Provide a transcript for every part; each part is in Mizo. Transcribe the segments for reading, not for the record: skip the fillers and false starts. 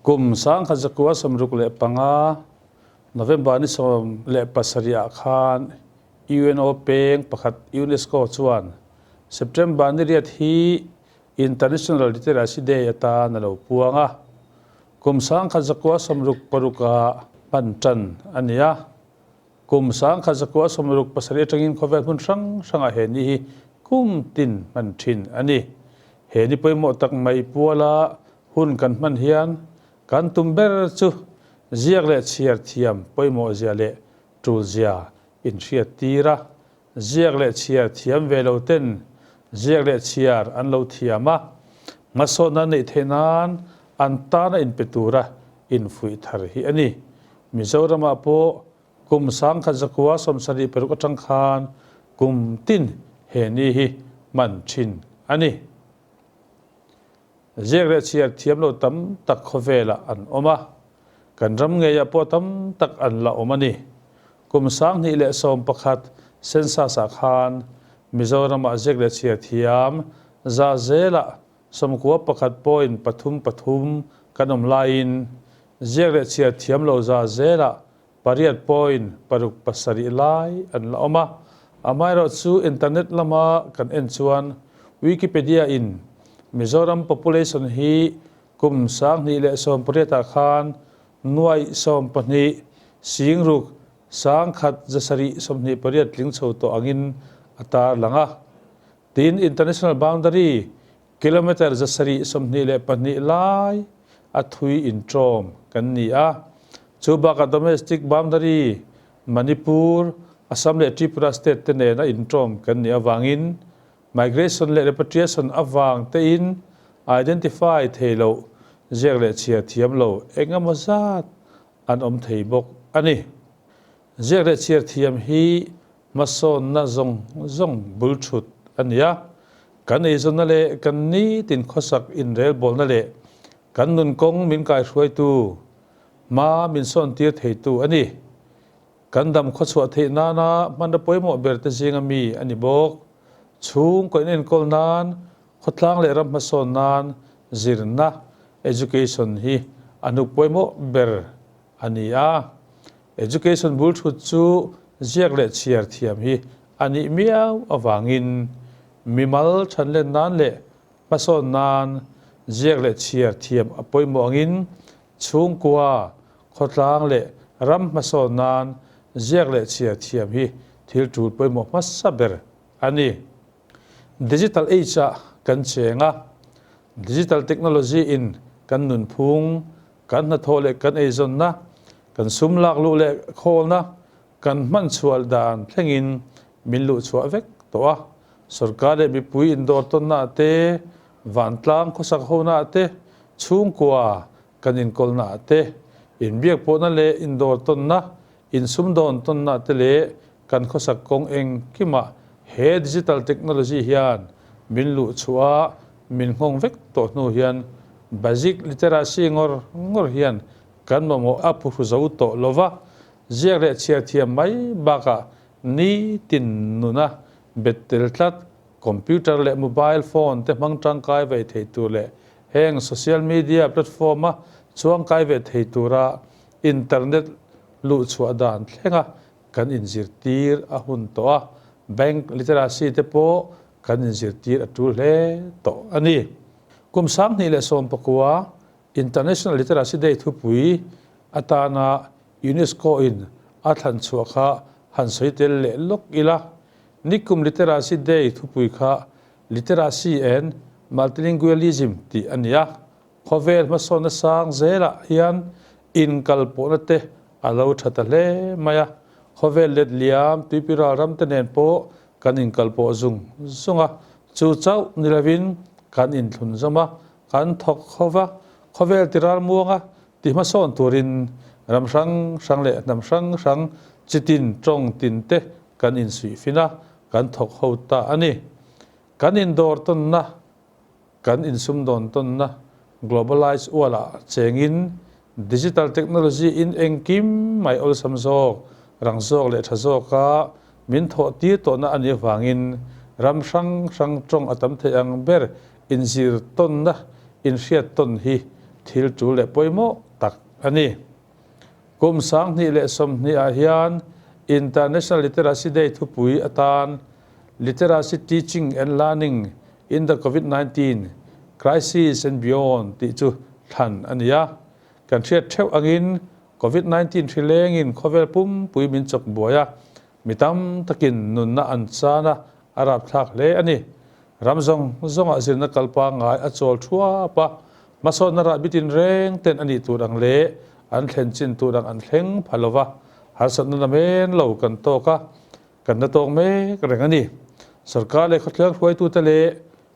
Kum 1965, November ni 17 ah khan UNO peng pakhat UNESCO chuan September ni riat hi International Literacy Day atan a lo puang a. Kum 1966 ah hman tan a ni a. Kum 1967 atangin khawvel hmun hrang hrangah he ni hi kum tin hman thin a ni. He ni pawimawh tak mai puala hun kan hman hian kan tum ber chu ziak leh chhiar thiam pawimawh zia leh tul zia inhriat tir a, ziak leh chhiar thiam ve lo ten ziak leh chhiar an lo thiam a, hmasawnna neih theih nan an tana inpe tura infuih thar hi a ni. Mizoramah pawh kum 1976 atang khan kum tin he ni hi hman thin a ni. Ziak leh chhiar thiam lo tam tak khawvelah an awm a, kan ram ngeiah pawh tam tak an la awm a ni. Kum 2011 census-ah khan Mizoramah ziak leh chhiar thiam za zelah 91 point pathum pathum kan awm laiin ziak leh chhiar thiam lo za zelah pariat point paruk pasarih lai an la awm a. Amaherawhchu internet lama kan en chuan Wikipedia in Mizoram population hi kum 2018 ah khan nuaih sawmpahnih singruk sangkhat zasarih 28 tling chho tawh angin a tarlang a. Tin, international boundary kilometre 722 lai a thui inṭawm kan ni a. Chu bakah domestic boundary Manipur, Assam leh Tripura state te nena inṭawm kan nih avangin migration leh repatriation avang tein identify thei loh ziak leh chhiar thiam lo eng emaw zat an awm thei bawk a ni. Ziak leh chhiar thiam hi Hmasawnna zawng zawng bul thut a ni a, kan eizawnna leh kan nitin khawsak inrelbawlna leh kan nun kawng min kaihruaitu, hma min sawntir theitu a ni. Kan dam khawchhuah theih nana hmanra pawimawh ber te zinga mi a ni bawk. Chhungkaw inenkawl nan, khawtlang leh ram hmasawn nan zirna, education, hi a hnuk pawimawh ber a ni a. Education bul thut chu ziak leh chhiar thiam hi a nih miau avangin mimal thanlen nan leh hmasawn nan ziak leh chhiar thiam a pawimawh angin chhungkua, khawtlang leh ram hmasawn nan ziak leh chhiar thiam hi thil tul pawimawh hmasa ber a ni. Digital age ah kan cheng a, digital technology in kan nunphung, Kan hnathawh leh kan eizawnna, kan sum lak luh leh khawlna, kan hman chhuah dan thlengin min luh chhuah vek tawh a. Sorkar leh mipui indawr tawnnaah te, vantlang khawsak honaah te, chhungkua kan inkawlnaah te, inbiak pawhna leh indawr tawnna, insumdawn tawnnaah te leh kan khawsak kawng engkimah he digital technology hian min luh chhuah a, min nghawng vek tawh hnu hian basic literacy ngawr ngawr hian kan mamawh a phuhru zo tawh lo va, ziak leh chhiar thiam mai bakah nitin nuna bet tel tlat computer leh mobile phone te hmang tangkai ve thei tur leh heng social media platform a chuangkai ve thei tura internet luh chhuah dan thlenga kan inzirtir a hun tawh a, bank literacy te pawh kan inzirtir a tul hle tawh a ni. Kum 2019 International Literacy Day thupui atana UNESCO in a thlan chhuah kha han sawi tel leh lawk ila, Nikum Literacy Day thupui kha Literacy and Multilingualism tih a ni a, Khawvel hmasawnna sang zelah hian inkalpawhna te a lo tha ta hle mai a, khawvel let liam tuipiral ram te nen pawh kan inkalpawh zung zung a, chu chauh ni lovin kan inthlun zawm a, kan thawk ho va, khawvel ti ral muang a ti hmasawn turin ram hrang hrang leh hnam hrang hrang chitin tawng tin te kan insuihfin a, kan thawk ho ta a ni. Kan indawr tawnna Kan insumdawn tawnna globalize ualah chengin digital technology in engkim mai awlsam zawk, rang zawk leh tha zawka min thawh tir tawhna a nih avangin ram hrang hrang tawng a tam thei ang ber inzir tawnna, inhriat tawn hi thil tul leh pawimawh tak a ni. Kum 2020 ah hian International Literacy Day thupui atan Literacy Teaching and Learning in the Covid 19 Crisis and Beyond tih chu thlan a ni a. Kan hriat theuh angin Covid 19 hri lengin khawvel pumpui min chawk buai a, mi tam takin nunna an chan a, a rapthlak hle a ni. Ram zawng zawngah zirna kal pangngai a chawl thuap a, hmasawnna rahbi tinreng ten a nih tur ang leh an thlen chin tur ang an thleng pha lo va, harsatna namen lo kan tawk a, kan la tawk mek reng a ni. Sorkar leh khawthleng hruaitute leh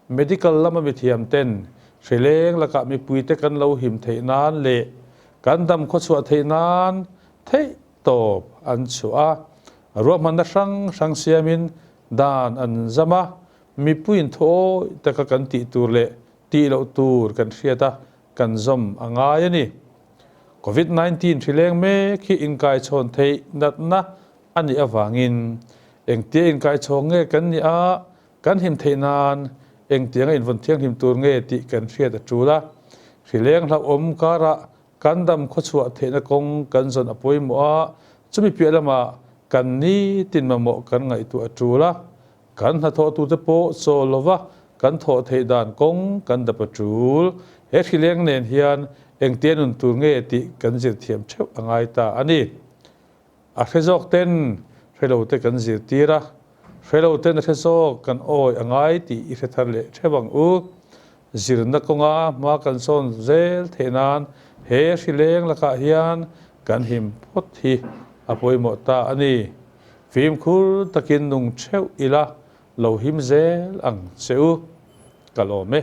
medical lama mithiam ten hrileng lakah mipuite kan lo him theih nan leh kan dam khawchhuah theih nan theih tawp an chhuah a, ruahmanna hrang hrang siamin dan an zam a, mipuiin thuawi taka kan tih tur leh tih loh tur kan hriat a, kan zawm a ngai a ni. Covid 19 hri leng mek hi inkaichhawn theih natna a nih avangin engtia inkaichhawng nge kan nih a, kan him theih nan engtianga invawn thianghlim tur nge tih kan hriat a tul a. Hri leng hlauhawm karah Kan dam khawchhuah theihna kawng kan zawn a pawimawh a, chumi piah lamah kan nitin mamawh kan ngaihtuah a tul a, kan hnathawhtute pawh chawl lova kan thawh theih dan kawng kan dap a tul. He hrileng nen hian engtia nun tur nge tih kan zir thiam theuh a ngai ta a ni. A hre zawk ten hre lo te kan zirtir a, hre lo ten a hre zawk kan awi a ngai tih i hre thar leh theuh ang u. Zirna kawnga hma kan sawn zel theih nan he hrileng lakah hian kan him phawt hi a pawimawh ta a ni. Fimkhur takin nung theuh ila lo him zel ang che u. Ka lawm e.